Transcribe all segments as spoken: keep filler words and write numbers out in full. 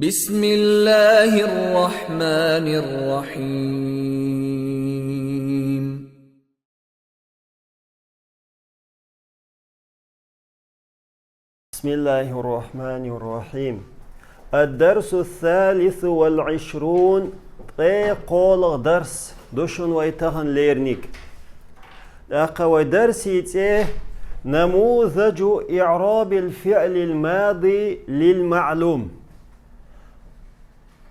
بسم الله الرحمن الرحيم. بسم الله الرحمن الرحيم. الدرس الثالث والعشرون. ТӀе кхоалагӀа дарс ду шун вай тахан лерниг. ТӀаккха вай дарсий цӀе: نموذج إعراب الفعل الماضي للمعلوم.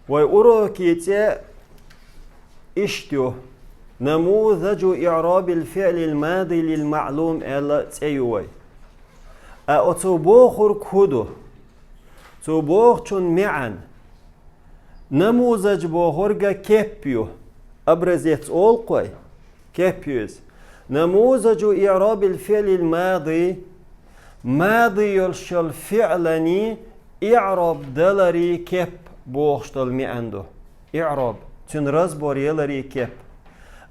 Вай урокий цӀе иштта ю: نموذج إعراب الفعل الماضي للمعلوم аьлла цӀе ю вай. А оцо бохург хӀун ду? Цо бохучун маьӀан. Намузаж бохург кеп ю. Образец олу-кх вай. Кеп ю иза. نموذج إعراب الفعل الماضي. Мади йолуш йолу фиълан иӀроб даларий кеп бохуш долу маьӀан ду. ИӀроб. Цуьнан разбор яларий кеп.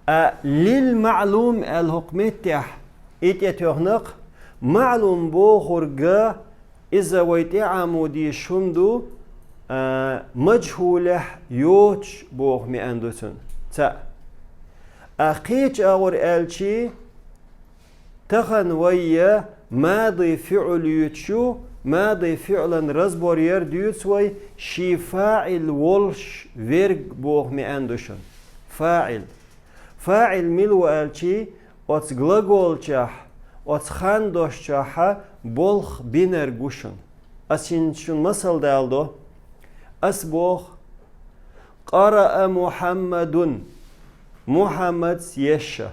А للمعلوم аьлла хӀокху меттехь и тӀетоьхна-кх, маълум бохург иза вай тӀеӀамо дезаш хӀума ду, а, мажхӀулехь йоцуш боху маьӀан ду цуьнан. Цхьаъ. А кхечу агӀор аьлчи, тахана вай я мади фиъл юьйцуш ю, мади фиълан разбор яр дуьйцу вай, шен фаӀил волуш верг боху маьӀан ду шуна. ФаӀил. ФаӀил мила ву аьлчи, оцу глаголчохь, оцу хандошчохь болх бинарг ву шуна. Ас хӀинца шуна масал даладо. Ас боху: قرأ محمد. Мухьаммадс еш я.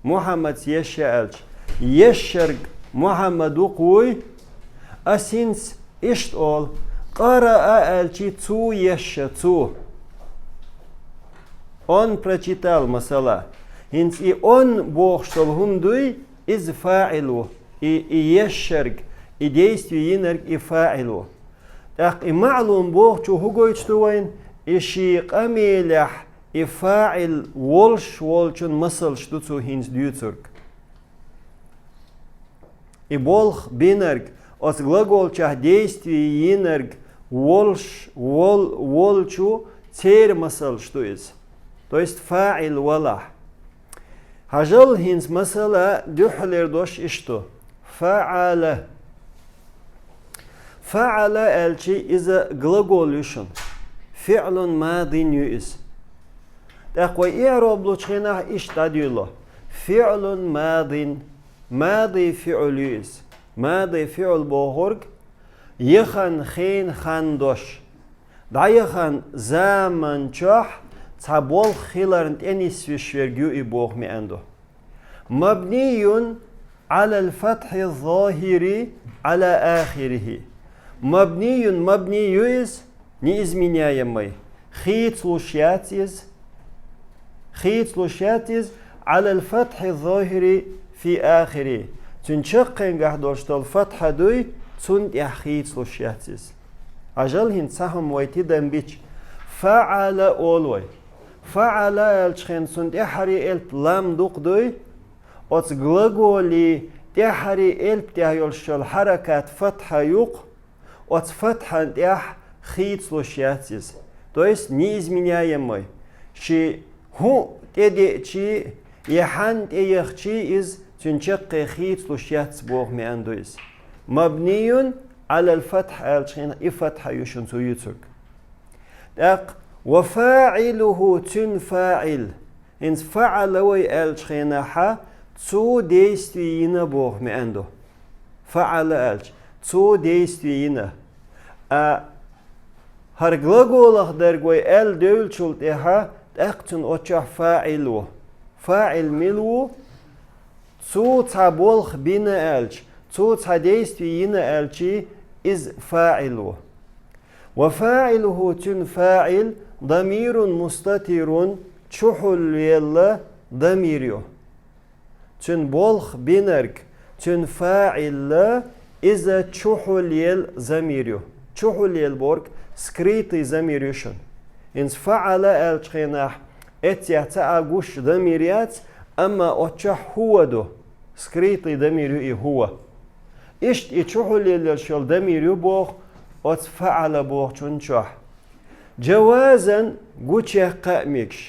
Мухьаммадс еш я аьлча, ешшарг Мухьаммад ву-кх, вуй? Ас хӀинца иштта олу: قرأ аьлчи, цо еш я, цо. Он прочитал, масала. ХӀинца и он бохуш долу хӀума дуй, иза фаӀил ву. И, и ешшарг, и действие йинарг и фаӀил ву. ТӀаккха и маълум бохучо хӀун гойтуш ду вайна? И шен къамелехь и фаӀил волуш волчун масалш ду цо хӀинца дуьйцург. И болх бинарг, оцу глаголчохь действие йинарг волуш, вол-, волчу церан масалш ду иза. То есть фаӀил валахь. Хьажал хӀинца масала дуьххьалера дош иштта ду. ФаӀала. ФаӀала аьлчи иза глагол ю шуна. ФиӀлун мадин ю иза. ТӀаккха вай иӀроб лучу хенахь иштта дӀадуьйло. ФиӀлун мадин. Мади фиъл ю иза. Мади фиъл бохург, яхан хенан хандош. ДӀаяхан заман чохь цхьа болх хиларна тӀе нисвеш верг ю и боху маьӀна ду. Мабнийюн Ӏалал фатхьи ззохири Ӏала ахирихи. Мабнийюн, мабни ю иза, неизменяемый. Хийцалуш яц иза. Хийцалуш яц иза, Ӏалал фатхьи ззохири фи ахири. Цуьнан чаккхенгахь долуш долу фатхьа дуй, цунна тӀехь хийцалуш яц иза. Хьажал хӀинца цхьа хӀума вай тидам бича. ФаӀала олу вай. ФаӀала аьллачу хенахь цунна тӀаьххьарий элп лам дукха дуй, оцу глаголий тӀаьххьарий элп тӀехь йолуш йолу хьаракат фатхьа ю-кх, оцу фатхьан тӀехь хийцалуш яц иза. То есть неизменяемый. Ши хӀун тӀедеъчий, я хьан тӀеяхчий иза, цуьнан чаккхе хийцалуш яц боху маьӀна ду иза. Мабнийюн Ӏалал фатхь аьллачу хенахь и фатхьа ю шуна цо юьйцург. ТӀаккха, ва фаӀилуху, цуьнан фаӀил. ХӀинца фаӀала вай аьллачу хенахьа, цо действие йина боху маьӀна ду. ФаӀала аьлча, цо действие йина. А хӀара глаголах дерг вай аьлла девллачул тӀаьхьа, тӀаккха цуьнан оццохь фаӀил ву. ФаӀил мила ву? Цо цхьа болх бина аьлча, цо цхьа действие йина аьлчий, иза фаӀил ву. Ва фаӀилуху, цуьнан фаӀил, дамирун мустатирун, чухьулъелла дамир ю. Цуьнан болх бинарг, цуьнан фаӀилла, иза чухьулъелла замир ю. Чухьулъелла бохург скрытый замир ю шуна. ХӀинца фаӀала аьллачу хенахь, эццехь цхьа а гуш дамир яц, амма оццохь хӀува ду. Скрытый дамир ю и хӀува. Иштта и чухьулъеллаш йолу дамир ю боху, оцу фаӀала бохучун чохь. Джавазан гучуяккха а мегаш.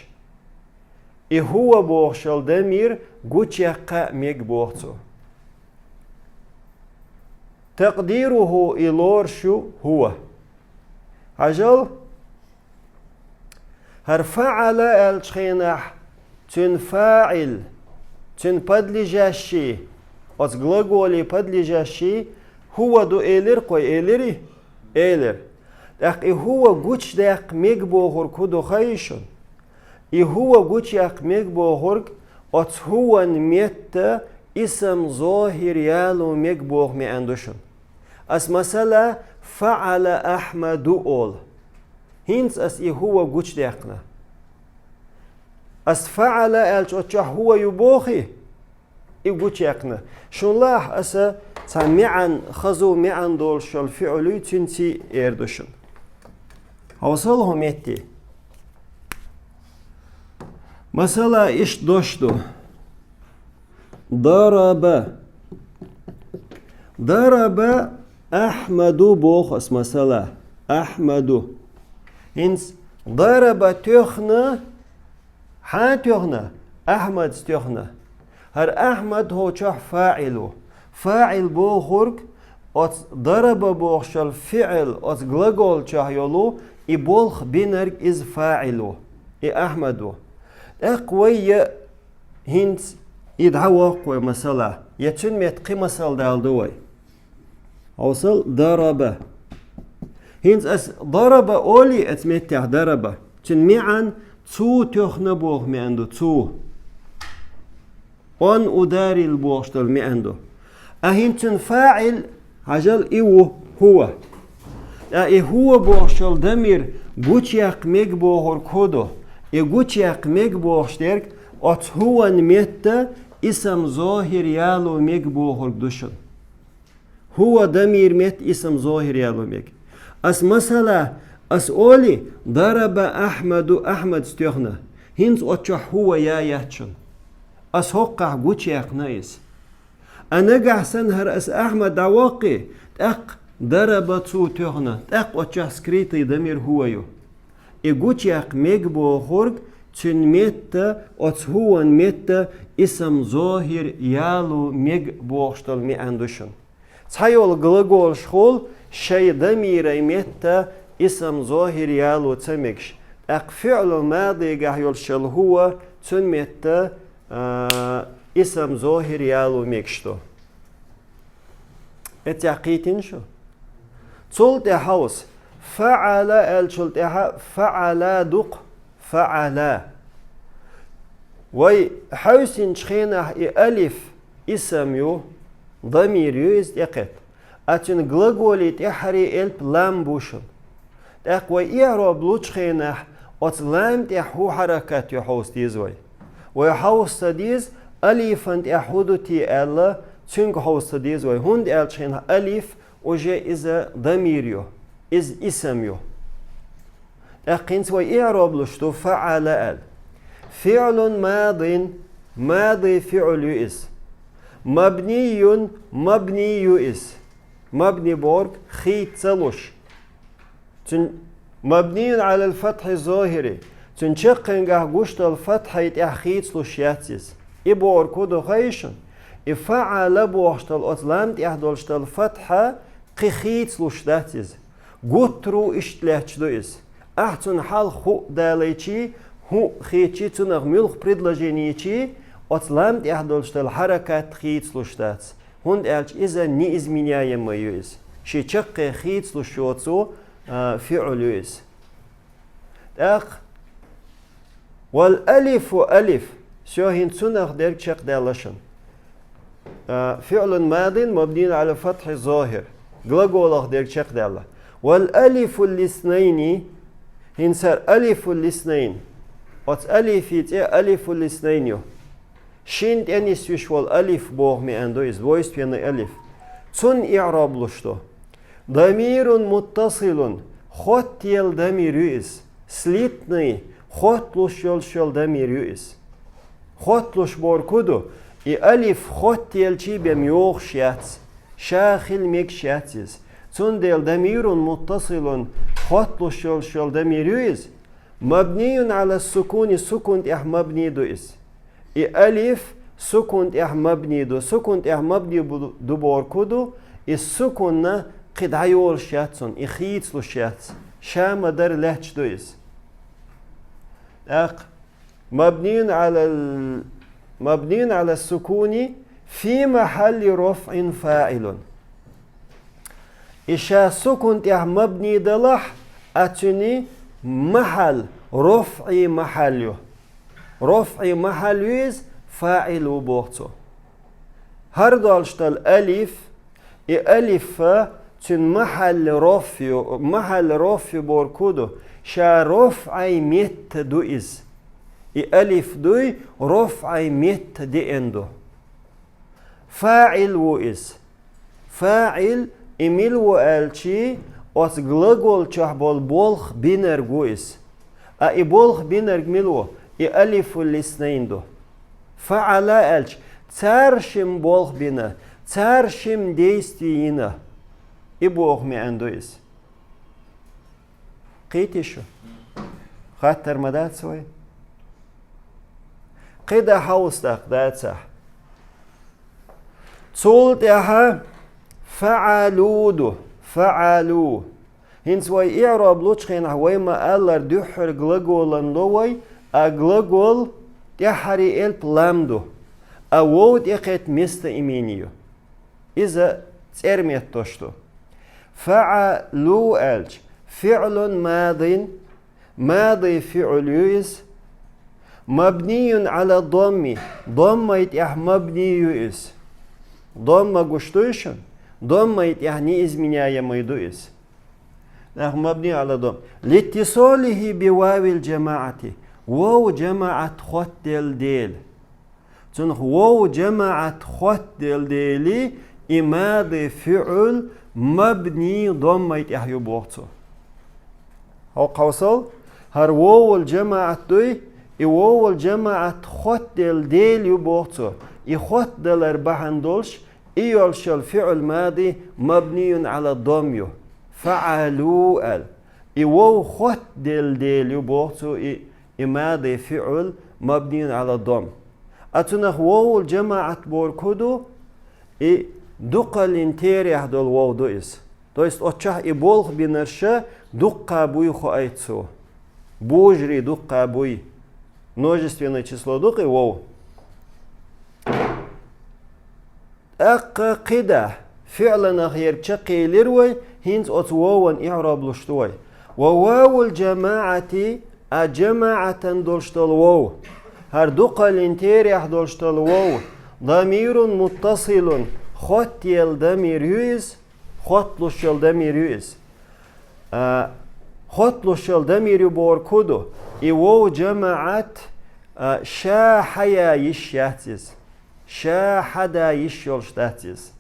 И хӀува бохуш йолу дамир гучуяккха а мега боху цо. Такъдируху и лоруш ю хӀува. Хьажал, хӀара фаӀала аьллачу хенахь цуьнан фаӀил, цуьнан подлежащий, оцу глаголе подлежащий хӀува ду элира кхой, элира? Элира. ТӀаккха и хӀува гучудаккха мега бохург хӀун ду хаий шуна? И хӀува гучуяккха мега бохург оцу хӀуван метта исам зохир яло мега боху маьӀна ду шуна. Ас масала, фаӀала Ахьмаду олу. ХӀинца ас и хӀува гучудаьккхина. Ас фаӀала аьлча оцу чохь хӀува ю бохий? И гучуяьккхина. Шуна лахь аса цхьа маьӀна, хаза маьӀна долуш йолу фиӀл юй, цуьнций эр ду шуна. Хьовсал хӀун метте. Масала, иштта дош ду. Дараба. Дараба Ахьмаду боху ас масала. Ахьмаду. ХӀинца дараба тоьхна, хьан тоьхна? Ахьмадс тоьхна. ХӀара Ахьмад хӀокху чохь фаӀил ву. ФаӀил бохург оцу дараба бохуш йолу фиӀл, оцу глагол чохь йолу и болх бинарг иза фаӀил ву. И Ахьмад ву. ТӀаккха вай я ХӀинца и дӀавоккху вай масала, я цуьнан метта кхин масал далла ду вай. Хьовсал, дараба. ХӀинца ас дараба олий, оцу меттехь дараба. Цуьнан маьӀна цу тоьхна боху маьӀна ду, цу. Он ударил бохуш долу маьӀна ду. А хӀинца цуьнан фаӀил, хьажал, и ву, хӀува. Ткъа и хӀува бохуш йолу дамир гучуяккха мега бохург хӀун ду? И гучуяккха мега бохуш дерг оцу хӀуван метта исам зохир яло мега бохург ду шуна. ХӀува дамир метта исам зохир яло мега. Ас масала, ас олий, дараба Ахьмаду, Ахьмадс тоьхна. ХӀинца оцу чохь хӀува я яц шуна. Ас хӀокхахь гучуяьккхина иза. А нагахь санна хӀара ас Ахьмад дӀавоккхий, тӀаккха дараба цу тоьхна, тӀаккха оцу чохь скрытый дамир хӀува ю. И гучуяккха мега бохург цуьнан метта, оцу хӀуван метта исам зохир яло мега бохуш долу маьӀна ду шуна. Цхьайолу глаголаш хуьлу шайн дамиран метта исам зохир яло ца мегаш. ТӀаккха фиӀлу мадигахь йолуш йолу хӀува цуьнан метта а, исам зохир яло мегаш ду. Эццехь кхийтина шу? Цул тӀаьхьа хьовса, фаӀала аьллачул тӀаьхьа фаӀала ду-кх, фаӀала. Вай хьаьвсинчу хенахь и алиф исам ю, дамир ю иза тӀекхетта. А цуьнан глаголе тӀаьххьара элп лам бу шуна. ТӀаккха вай иӀроб лучу хенахь оцу лам тӀехь хӀун хьаракат ю хьовса деза вай. Вай хьовса ца деза, алифан тӀехь хӀун ду те аьлла, цуьнга хьовса ца деза вай. ХӀунда аьлча хенахь алиф уже иза дамир ю, иза исам ю. ТӀаккха хӀинца вай иӀроб луш ду фаӀала аьлла. ФиӀлун мадин, мади фиӀл ю иза. Мабнийюн, мабни ю иза. Мабни бохург хийца ца луш. Цуьнан мабнийюн Ӏалал фатхьи зохири. Цуьнан чаккхенгахь гуш долу фатхьай тӀехь хийцалуш яц иза. И бохург хӀун ду хаий шуна? И фаӀала бохуш долу оцу лам тӀехь долуш долу фатхьа кхин хийцалуш дац иза. Гуттар а иштта лаьтташ ду иза. Ахь цунна хьалха хӀуъ далийчи, хӀуъ хийцчи, цунах муьлхха предложени йичи, оцу лам тӀехь долуш долу хьаракат хийцалуш дац. ХӀунда аьлча иза неизменяемый ю иза. Шен чаккхе хийцалуш йоцу, а, фиӀл ю иза. ТӀаккха вал алифу алиф. Всё, хӀинца цунах дерг чекхдаьлла шуна. А, фиӀлун мадин мабнийюн Ӏала фатхьи зохир. Глаголах дерг чекхдаьлла. Вал алифу лиснайни. ХӀинца хӀара алифу лиснайн. Оцу алифи цӀе алифу лиснайн ю. Шина тӀе нисвеш волу алиф боху маьӀна ду иза, двойственный алиф. Цунна иӀроб луш ду. Дамирун муттасилун, хоттаелла дамир ю иза. Слитный, хотталуш йолуш йолу дамир ю иза. Хотталуш бохург хӀун ду? И алиф хоттаелчий бен йогӀуш яц, ша хила мегаш яц иза. Цундела дамирун муттасилун, хотталуш йолуш йолу дамир ю иза. Мабниюн ала сукуни, сукун тӀехь мабни ду иза. И алиф сукун тӀехь мабни ду. Сукун тӀехь мабни бу-, ду бохург хӀун ду? И сукунна кхин дӀайолуш яц цунна, и хийцалуш яц. Ша ма-дарра лаьтташ ду иза. ТӀаккха мабниюн алал, мабниюн ала сукуни фи махалли рофъин фаилун. И ша сукун тӀехь мабни далахь, а цуьнан махьал, рофъи махьал ю. Рофъи махьал ю иза, фаил ву боху цо. ХӀара долуш долу алиф, и алифа цуьнан махьалли рофъ ю, махьалли рофъ ю бохург хӀун ду? Ша рофъай метта ду иза. И алиф дуй, рофъай метта деана ду. Фаил ву иза. Фаил, и мила ву аьлчи, оцу глагол чохь болу болх бинарг ву иза. А и болх бинарг мила ву? И алифул иснайн ду. Фаала аьлча, цара шимма болх бина, цара шимма действие йина. И боху маьӀна ду иза. Кхийтий шу? Хаттар ма дац вай? КхидӀа хьовса тӀаккха, дацахь. Цул тӀаьхьа фаалу ду, фаалу. ХӀинца вай иъроб лучу хенахь вай ма-аллара дуьххьара глаголан ло вай, а глагол тӀаьххьарий элп лам ду, а вов тӀекхетта местоимени ю. Иза цӀерметтош ду. Фаалу аьлча, фиълун мадин, мади фиъл ю иза, мабниюн ала домми, доммай тӀехь мабни ю иза. Домма гуш дуй шуна? Доммай тӀехь неизменяемый ду иза. ТӀаккха мабни ала дом. Литтисолихи би вавил джамаати, вов джамаат хоттаделла дела. Цунах вов джамаат хоттаделла дели, и мади фиъл мабни доммай тӀехь ю боху цо. ХӀокху хьовсал, хӀара вовул джамаат дуй, и вовул джамаат хоттаделла дели ю боху цо. И хоттадалар бахьана долуш, и йолуш йолу фиъл мади мабниюн ала дом ю. Фаалу аьлла. И вов хоттаделла дели ю боху цо, и И мади фиъл мабниюн ала дом. А цунах вовул джамаат бохург хӀун ду? И дукхаллин терахь долу вов ду иза. То есть оцу чохь и болх бинарш дуккха буй хоуьйту цо. Божарий дуккха буй. Множественное число ду-кх и вов. ТӀаккха кхидӀа, фиъланах ерг чекхъелира вай, хӀинца оцу вован иъроб луш ду вай. Ва вавул джамаати, а джамаатан долуш долу вов. ХӀара дукхаллин терахь долуш долу вов. Дамирун муттасилун, хоттаелла дамир ю иза, хотталуш йолу дамир ю иза. А, хотталуш йолу дамир ю бохург хӀун ду? И вов джамаат, а, ша хьаян йиш яц иза. Ша хьадан йиш йолуш дац иза.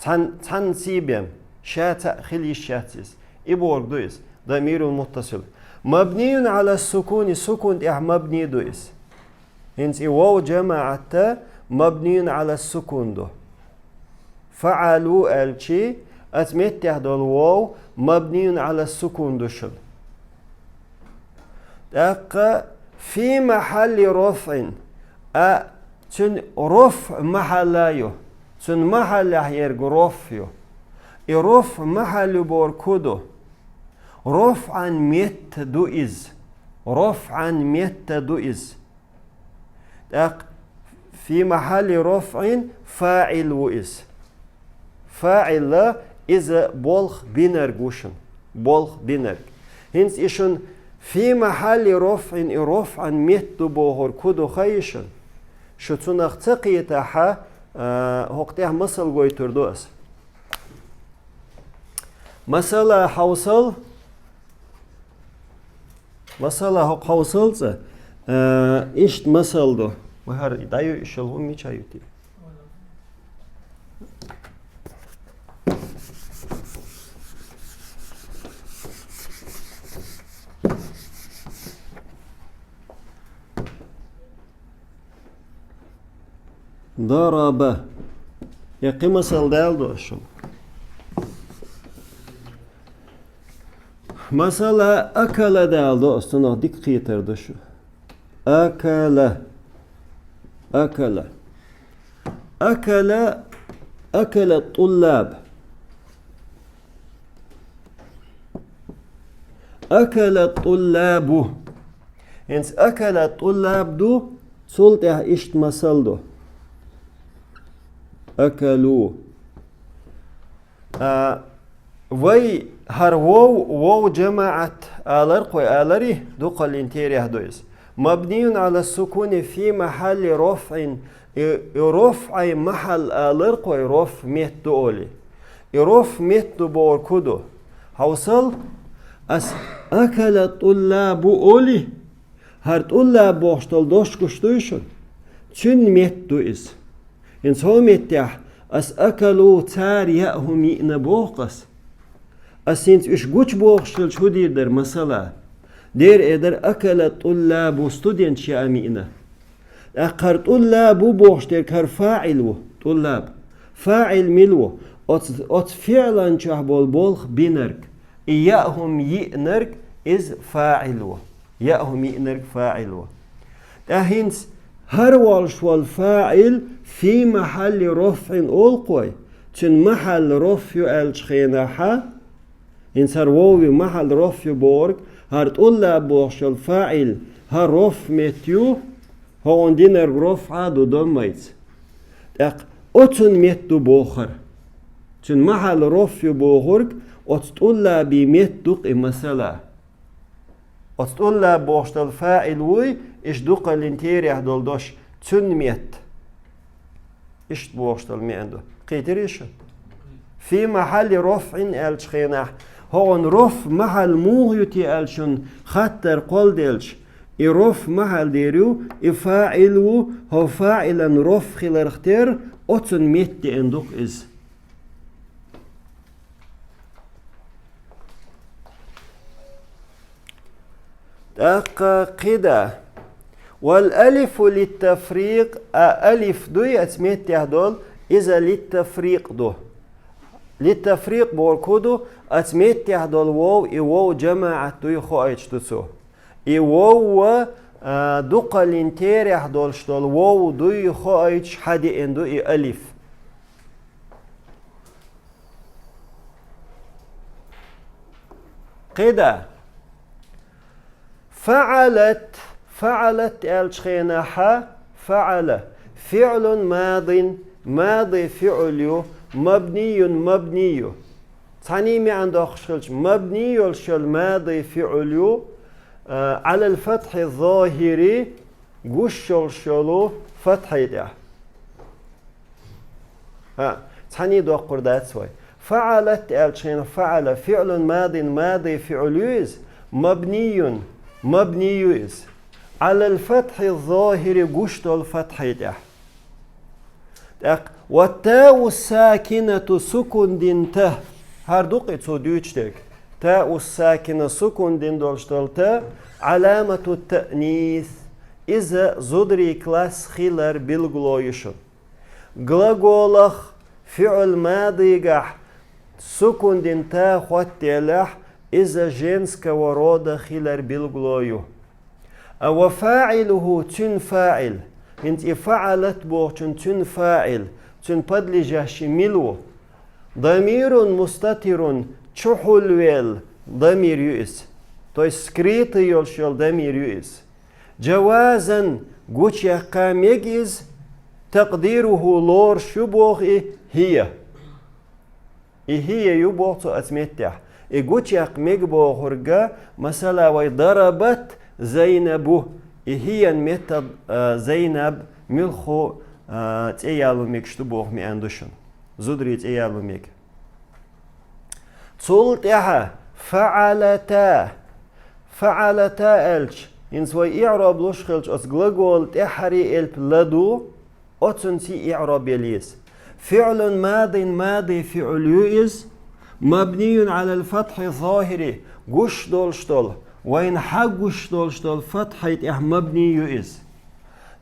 Цхьан-, цхьанна сий бен, ша цхьаъ хила йиш яц иза. И бохург ду иза. Дамирул муттасил. Мабниюн ала сукуни, сукун тӀехь мабни ду иза. ХӀинца и вов джамаатта мабниюн ала сукун ду. Фаалу аьлчи, оцу меттехь долу вов мабниюн ала сукун ду шуна. ТӀаккха фи махьалли рофъин, а цуьнан рофъ махьалла ю, цуьнан махьаллехь ерг рофъ ю. И рофъ махьалла ю бохург хӀун ду? Рофъан метта ду иза. Рофъан метта ду иза. ТӀаккха фи махьалли рофъин фаил ву иза. Фаилла иза болх бинарг ву шуна. Болх бинарг. ХӀинца и шуна фи махьалли рофъин и рофъан метта ду бохург хӀун ду хаий шуна? Шу цунах ца кхетахь, а, хӀокху тӀехь масал гойтур ду аса. Масала хьовсал, Масала хӀокху хьовсал цӀа, а, иштта масал ду. Вай хӀара дӀайо ишал хӀума мича ю те? Дараба. Я кхин масал дала ду аша. Масала, акала дала до, ас цунах дика кхетар ду шу. Акала. Акала. Акала, акала туллаб. Акала туллабу. ХӀинца акала туллаб ду, цул тӀехьа иштта масал ду. Акалу. А, вай хӀара вов, вов жамаӀат алар кхой алари, дукхаллин терехь ду иза. Мабниюн ала сукуни фи махьалли рофӀин, и, и рофӀай махьал алар кхой, рофӀ метта ду оли. И рофӀ метта ду бохург хӀун ду? Хьовсал, ас акала туллабу оли, хӀара туллаб бохуш долу дош гуш дуй шуна? Цуьнан метта ду иза. ХӀинца хӀокху меттехь ас акалу цара яа хӀума йиъна боху ас. Ас хӀинца уьш гучубохуш хилча хӀун дийр дара масала? Дера эр дара акала туллабу студенташ яа хӀума йиъна. ТӀаккха хӀара туллабу бохуш дерг хӀара фаӀил ву, туллаб. ФаӀил мила ву? Оцу, оцу фиълан чохь болу болх бинарг. И яа хӀума йиънарг иза фаӀил ву. Яа хӀума йиънарг фаӀил ву. ТӀаккха хӀинца хӀара волуш волу фаӀил фи махьалли рофӀин олу кхой, цуьнан махьал рофӀ ю аьллачу хенахьа, хӀинца хӀара вовви махьал рофӀ ю бохург, хӀара туллаб бохуш йолу фаӀил, хӀара рофӀ метта ю, хӀокхунна динарг рофӀа а ду доммайца. ТӀаккха оцунна метта ду боху хӀара. Цуьнан махьал рофӀ ю бохург, оцу туллаби метта ду-кх и масала. Оцу туллаб бохуш долу фаӀил вуй, иштта дукхаллин терехь долу дош, цуьнан метта. Иштта бохуш долу маьӀна ду. Кхийтирий шу? Фи махьалли рофӀин аьллачу хенахь, хӀокхунна рофӀ махьал муха ю те аьлла шуна хаттар кхолладелча, и рофӀ махьал дер ю, и фаӀил ву, хӀокху фаӀилан рофӀ хиларх терра, оцунна метта деана ду-кх иза. ТӀаккха кхидӀа. Вал алифу литтафрикъ, а алиф дуй оцу меттехь долу, иза литтафрикъ ду. Литтафрикъ бохург хӀун ду, оцу меттехь долу вов, и вов жамаӀат дуй хоуьйтуш ду цо. И вов ва, а, дукхаллин терехь долуш долу вов дуй хоуьйтуш хьадеана ду и алиф. КхидӀа. ФаӀалат. ФаӀалат аьллачу хенахьа, фаӀала. ФиӀлун мадин, мади фиӀл ю, мабнийюн, мабни ю. Цхьаьний маьӀна доккхуш хилча, мабни йолуш йолу мади фиӀл ю, а, Ӏалал фатхьи зохири, гуш йолуш йолу фатхье тӀехь. ХӀа, цхьаьний доккхур дац вай. ФаӀалат аьллачу хенахь фаӀала, фиӀлун мадин, мади фиӀл ю иза, мабнийюн, мабни ю иза. Ӏалал фатхьи зохири, гуш долу фатхье тӀехь. ТӀаккха, ва тау сакинату, сукун дина та, хӀара ду-кх и цо дуьйцуш дерг. Тау сакина, сукун дина долуш долу та, Ӏаламату таънис, иза зударий класс хилар билгало ю шуна. Глаголах, фиӀл мадигахь сукун дина та хӀоттаделлехь, иза женского рода хилар билгало ю. А ва фаӀилуху, цуьнан фаӀил, хӀинца и фаӀалат бохучун цуьнан фаӀил, цуьнан подлежащий мила ву? Дамирун мустатирун, чухьулвелла дамир ю иза. То есть скрытый йолуш йолу дамир ю иза. Джавазан, гучуяккха мега иза, такъдируху, лоруш ю боху и, хӀия. И хӀия ю боху цо оцу меттехь. И гучуяккха мега бохург, масала, вай дарабат Зайнабу. И хӀиян метта, а, Зайнаб муьлхха, а, цӀе яло мегаш ду боху маьӀна ду шуна. Зударий цӀе яло мега. Цул тӀаьхьа фаӀалата. ФаӀалата аьлча, хӀинца вай иӀроб луш хилча, оцу глагола тӀаьххьарий элп ла ду, оцунций иӀроб яла еза. ФиӀлун мадин, мади фиӀл ю иза, мабнийюн Ӏалал фатхьи зохири, гуш долуш долу, вайна хьагуш долуш долу фатхье тӀехь мабни ю иза.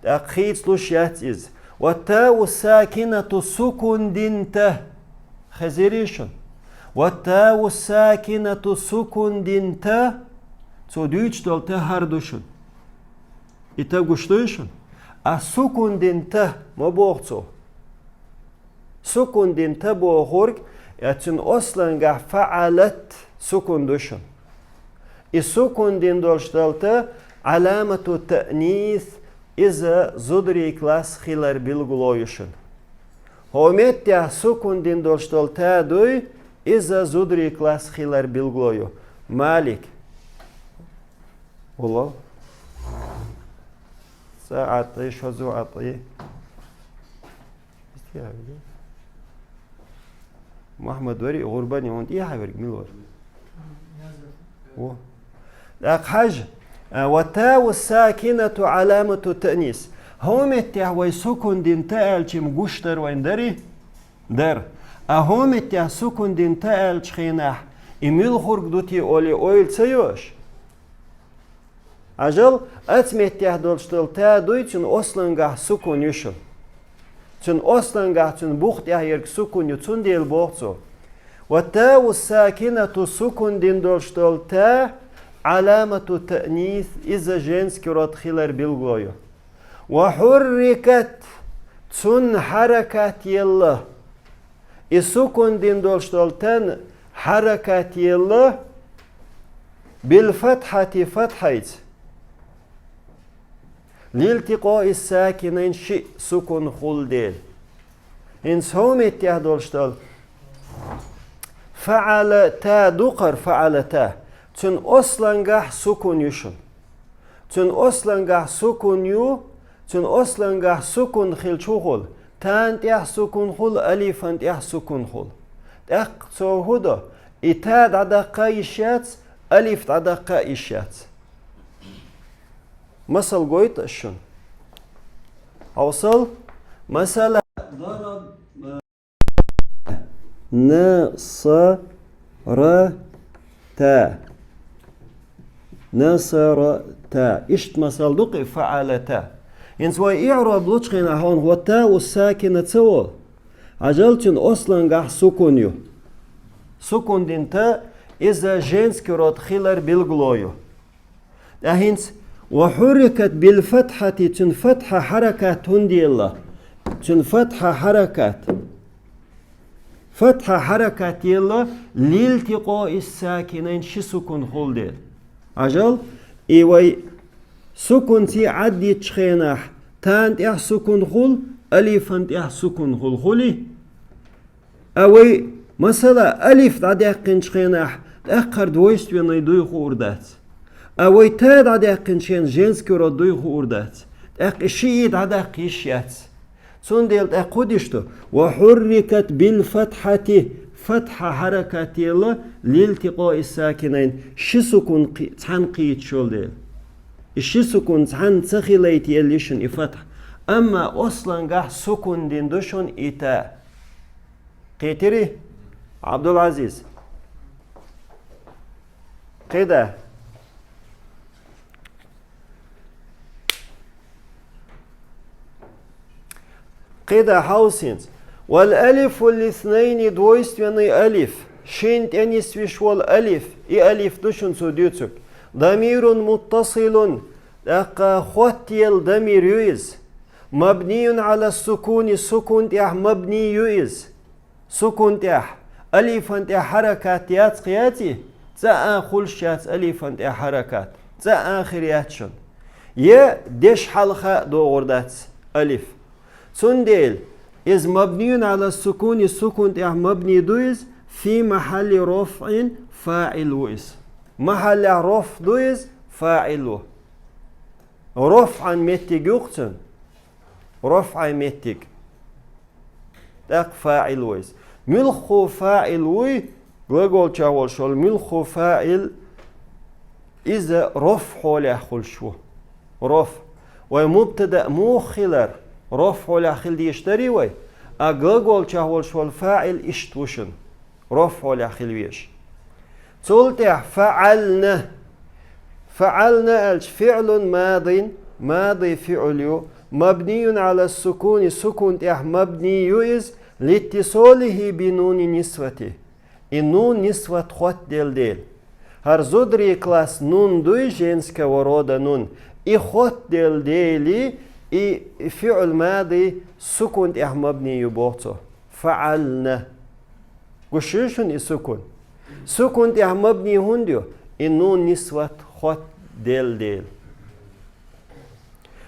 ТӀаккха хийцалуш яц иза. Ва тау сакинату, сукун дина та. Хезирий шуна? والتاء الساكنة, сукун дина та, цо дуьйцуш долу та хӀара ду шуна. И та гуш дуй шуна? А сукун дина та ма боху цо. Сукун дина та бохург, я цуьнан ослангахь фаӀалат сукун ду шуна. И сукун дина долуш долу та, Ӏаламату таънис, иза зударий класс хилар билгало ю шуна. ХӀокху меттехь сукун дина долуш долу та дуй, иза зударий класс хилар билгало ю. Малик. Улал. Ца атӀи, шозу атӀи. Мухьаммад вари, гӀурбани, хьуна тӀехьа верг мила вара? Во. ТӀаккха хьажа, а, والتاء الساكنة علامة التأنيث. ХӀокху меттехь вай сукун дина та аьлча-м гуш дара вайна, дарий? Дара. А хӀокху меттехь сукун дина та аьллачу хенахь, и муьлхарг ду те олий ойла ца йо аша? Хьажал, оцу меттехь долуш долу та дуй, цуьнан ослангахь сукун ю шуна. Цуьнан ослангахь, цуьнан бух тӀехь ерг сукун ю, цундела боху цо. والتاء الساكنة, сукун дина долуш долу та, Ӏаламату таънис, иза женский род хилар билгало ю. وحركت, цунна хьаракат елла. И сукун дина долуш долу тан хьаракат елла, بالفتحة, фатхьайца. لالتقاء الساكنين, шиъ сукун хуьлу дела. ХӀинца хӀокху меттехь долуш долу фаӀалата, дукхара фаӀалата, цуьнан ослангахь сукун ю шуна. Цуьнан ослангахь сукун ю, цуьнан ослангахь сукун хилча хӀун хуьлу? Тана тӀехь сукун хуьлу, алифан тӀехь сукун хуьлу. ТӀаккха цо хӀун до? И та дӀадаккха йиш яц, алиф дӀадаккха йиш яц. Масал гойту ас шуна. Хьовсал, масала, ضرب. نصرت. نصرت. Иштта масал ду-кх и фаӀалата. ХӀинца вай иъроб лучу хенахь хьуна والتاء الساكنة ца волу. Хьажал, цуьнан ослангахь сукун ю. Сукун дина та, иза женский род хилар билгало ю. ТӀаккха хӀинца وحركت بالفتحة, цуьнан фатхьа хьаракат хӀунда елла? Цуьнан фатхьа хьаракат. Фатхьа хьаракат елла لالتقاء الساكنين, ши сукун хуьлу дела. Хьажал, и вай сукунций Ӏаддитчу хенахь, тана тӀехь сукун хуьлу, алифан тӀехь сукун хуьлу, хуьлий? А вай, масала, алиф дӀадаьккхинчу хенахь, тӀаккха хӀара двойственный дуй хуур дац. А вай та дӀадаьккхинчу хенахь, женский род дуй хуур дац. ТӀаккха и шиъ дӀадаккха йиш яц. Цундела тӀаккха хӀун диш ду? وحركت بالفتحة, фатхьа хьаракат елла لالتقاء الساكنين, ши сукун кхи-, цхьаьна кхийча йолу дела. И ши сукун цхьаьна ца хилийта елла ю шуна и фатхьа. Амма ослангахь сукун дина ду шуна и та. Кхийтирий, Абдул-Азиз? КхидӀа. КхидӀа хьовсийна. والألف الاثنين, двойственный алиф. Шина тӀе нисвеш волу алиф. И алиф ду шуна цо дуьйцург. ضمير متصل. ТӀаккха хоттаелла дамир ю иза. مبني على السكون, сукун тӀехь мабни ю иза. Сукун тӀехь, алифан тӀехь хьаракат яц-кх, яций? ЦӀа а хуьлуш яц алифан тӀехь хьаракат. ЦӀа а хир яц шуна. Я деш хьалха а догӀур дац алиф. Цундела иза مبني على السكون, сукун тӀехь мабни ду иза, في محل رفع, фаӀил ву иза. Махьаллехь рофӀ ду иза, фаӀил ву. РофӀан меттиг ю-кх цуьнан. РофӀан меттиг. ТӀаккха фаӀил ву иза. Муьлхха фаӀил вуй, глаголчохь волуш волу муьлхха фаӀил, иза рофӀ хьолехь хуьлуш ву. РофӀ. Вай мубтада муха хилар, рофӀ хьолехь хила дезаш дарий вай? А глаголчохь волуш волу фаӀил иштта ву шуна. РофӀ хьолехь хила везаш. Цул тӀаьхьа фаӀална. ФаӀална аьлча фиӀлун мадин, мади фиӀл ю, мабниюн Ӏала сукуни, сукун тӀехь мабни ю иза, литтисолихи би нуни нисвати. И нун нисват хотделла дела. ХӀара зударий класс нун дуй, женского рода нун. И хотделла дела, и фиӀл мади сукун тӀехь мабни ю боху цо. ФаӀална. Гуш ю шуна и сукун? Сукун тӀехь мабни хӀунда ю? И нун нисват хотделла дела.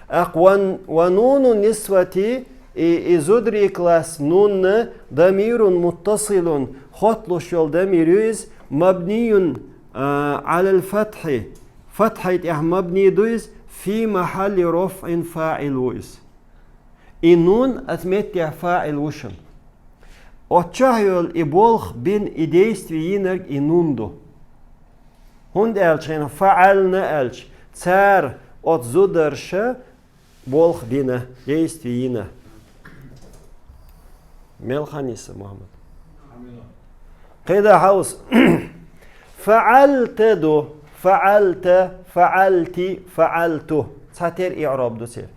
ТӀаккха ва, ва нуну нисвати, и, и зударий класс нунна, дамирун муттасилун, хотталуш йолу дамир ю иза, мабниюн, а, Ӏалал фатхьи, фатхьай тӀехь мабни ду иза, фи махьалли рофӀин фаӀил ву иза. И нун оцу меттехь фаӀил ву шуна. Оцу чохь йолу и болх бина, и действие йинарг и нун ду. ХӀунда аьлча хьайна фаӀална аьлча, цара оцу зударша болх бина, действие йина. Мел хан йиса, Мухаммад? КхидӀа хьовса. ФаӀалта ду, фаӀалта, фаӀалти, фаӀалту. Цхьатера иӀроб ду церан.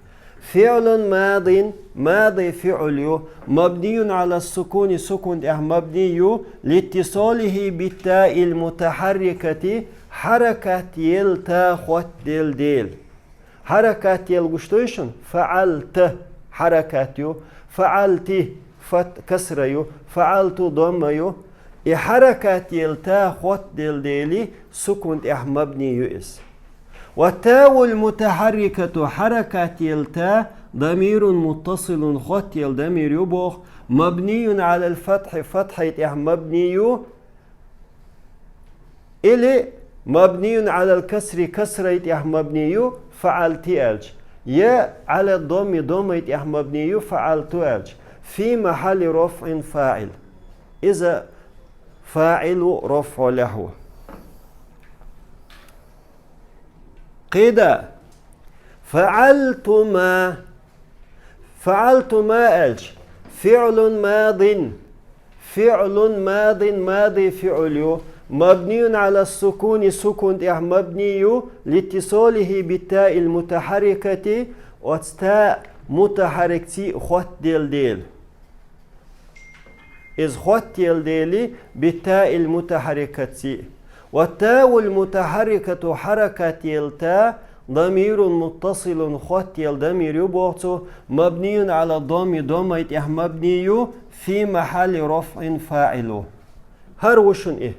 ФиӀлун мадин, мади фиӀл ю, мабниюн Ӏала сукуни, сукун тӀехь мабни ю, литтисолихи биттаил мутахьаррикати, хьаракат елла та хотделла дела. Хьаракат елла гуш дуй шуна? ФаӀалта хьаракат ю, фаӀалти фат-, касра ю, фаӀалту домма ю. И хьаракат елла та хотделла дела, сукун тӀехь мабни ю иза. Ва таул мутахьаррикату, хьаракат елла та, дамирун муттасилун, хоттаелла дамир ю боху, мабниюн Ӏалал фатхьи, фатхьай тӀехь мабни ю, или мабниюн Ӏалал касри, касрай тӀехь мабни ю, фаӀалти аьлча, я Ӏалад домми, доммай тӀехь мабни ю, фаӀалту аьлча, фи махьалли рофӀин фаӀил. Иза фаӀил ву, рофӀолехь ву. КхидӀа. ФаӀалтума. ФаӀалтума аьлча, фиӀлун мадин. ФиӀлун мадин, мади фиӀл ю. Мабниюн Ӏала сукуни, сукун тӀехь мабни ю, литтисолихи биттаил мутахьаррикати, оцу та мутахьаррикций хоттаделла дела. Иза хоттаелла дела, биттаил мутахьаррикатций. Ва таул мутахьаррикату, хьаракат елла та, дамирун муттасилун, хоттаелла дамир ю боху цо, мабниюн Ӏала домми, доммай тӀехь мабни ю, фи махьалли рофӀин фаӀил ву. ХӀара ву шуна и.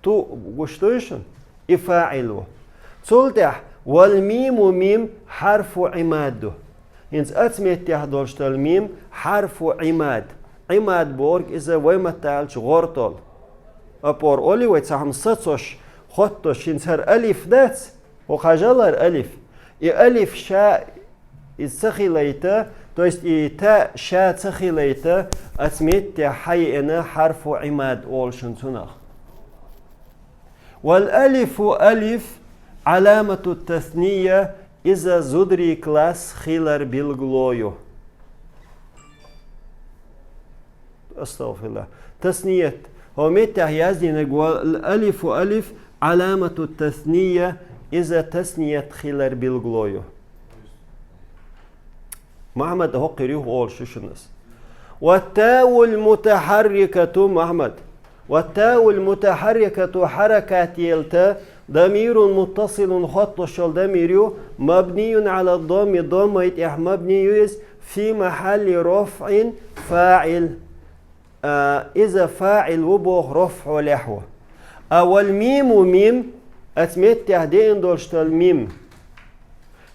Ту гуш дуй шуна? И фаӀил ву. Цул тӀаьхьа, вал миму, мим хьарфу Ӏимад ду. ХӀинца оцу меттехь долуш долу мим хьарфу Ӏимад. Ӏимад бохург иза вай маттахь аьлча гӀортол. Опор олий вай, цхьа хӀума сацош, хоттош, хӀинца хӀара алиф дац? ХӀокху хьажал хӀара алиф. И алиф ша иза ца хилийта, то есть и та ша ца хилийта, оцу меттехь хьаеана хьарфу Ӏимад олу шуна цунах. Вал алифу, алиф, Ӏаламату тасния, иза зударий класс хилар билгало ю. Астагфирулла. Тасният. ХӀо меттехь яздинарг вал алифу, алиф, Ӏаламату тасния, иза тасният хилар билгало ю. Махьмад хӀокхуьр юха олуш ю шуна ас. Ва таул мутахьаррикату, Махьмад. Ва таул мутахьаррикату, хьаракат елла та, дамирун муттасилун, хотталуш йолу дамир ю, мабниюн Ӏала домми, доммай тӀехь мабни ю иза, фи махьалли рофӀин фаӀил. А, иза фаӀил ву боху рофӀолехь ву. А вал миму, мим, оцу меттехь деана долуш долу мим.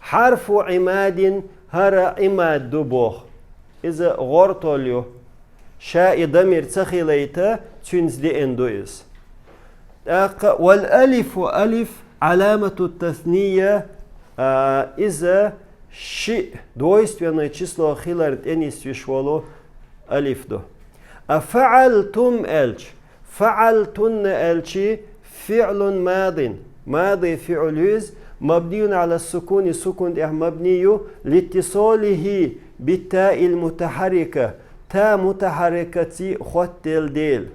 Хьарфу Ӏимадин, хӀара Ӏимад ду боху. Иза гӀортол ю. Ша и дамир ца хилийта, цуьнца деана ду иза. ТӀаккха вал алифу, алиф, Ӏаламату тасния, а, иза шиъ двойственное число хилар тӀенисвеш волу алиф ду. А фаӀалтум аьлча, фаӀалтунна аьлчи, фиӀлун мадин, мади фиӀл ю иза, мабниюн Ӏала сукуни, сукун тӀехь мабни ю, литтисолихи биттаил мутахьаррика, та мутахьаррикаци хоттаделла дела.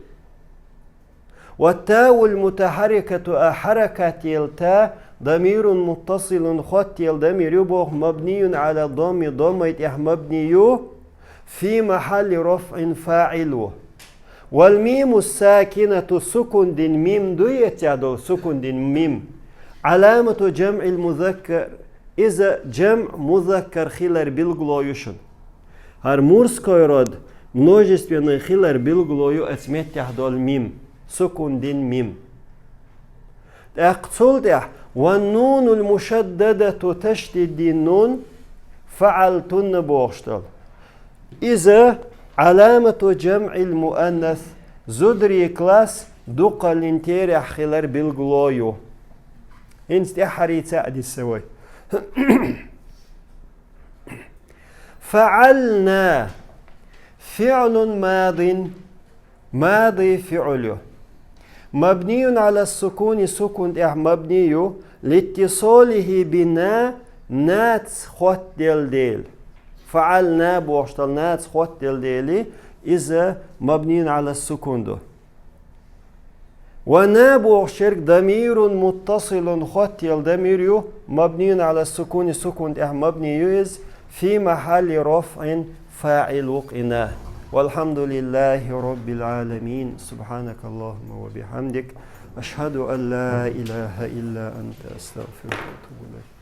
Ва таул мутахьаррикату, а хьаракат елла та, дамирун муттасилун, хоттаелла дамир ю боху, мабниюн Ӏала домми, доммай тӀехь мабни ю, фи махьалли рофӀин фаӀил ву. والميم الساكنة, сукун дина мим дуй, эццехь долу сукун дина мим. علامة جمع المذكر, иза جمع مذكر хилар билгало ю шуна. ХӀара мужской род множественный хилар билгало ю оцу меттехь долу мим, сукун дина мим. ТӀаккха цул тӀаьхьа والنون المشددة, ташдид дина нун, فعلتن бохуш долу. Иза علامة جمع المؤنث, зударийн класс дукхаллин терахь хилар билгало ю. ХӀинца тӀаьххьарца а дисса вай. فعلنا, فعل ماض, мади фиӀл ю. مبني على السكون, сукун тӀехь мабни ю, لاتصاله بنا, наца хоттаделла дела. فعلنا бохуш долу наца хоттаделла дела, иза مبني على السكون ду. ونا бохуш ерг ضمير متصل, хоттаелла дамир ю, مبني على السكون, сукун тӀехь мабни ю иза, في محل رفع, фаӀил ву кху ина. والحمد لله رب العالمين. سبحانك اللهم وبحمدك. أشهد أن لا إله إلا أنت. أستغفرك وأتوب إليك.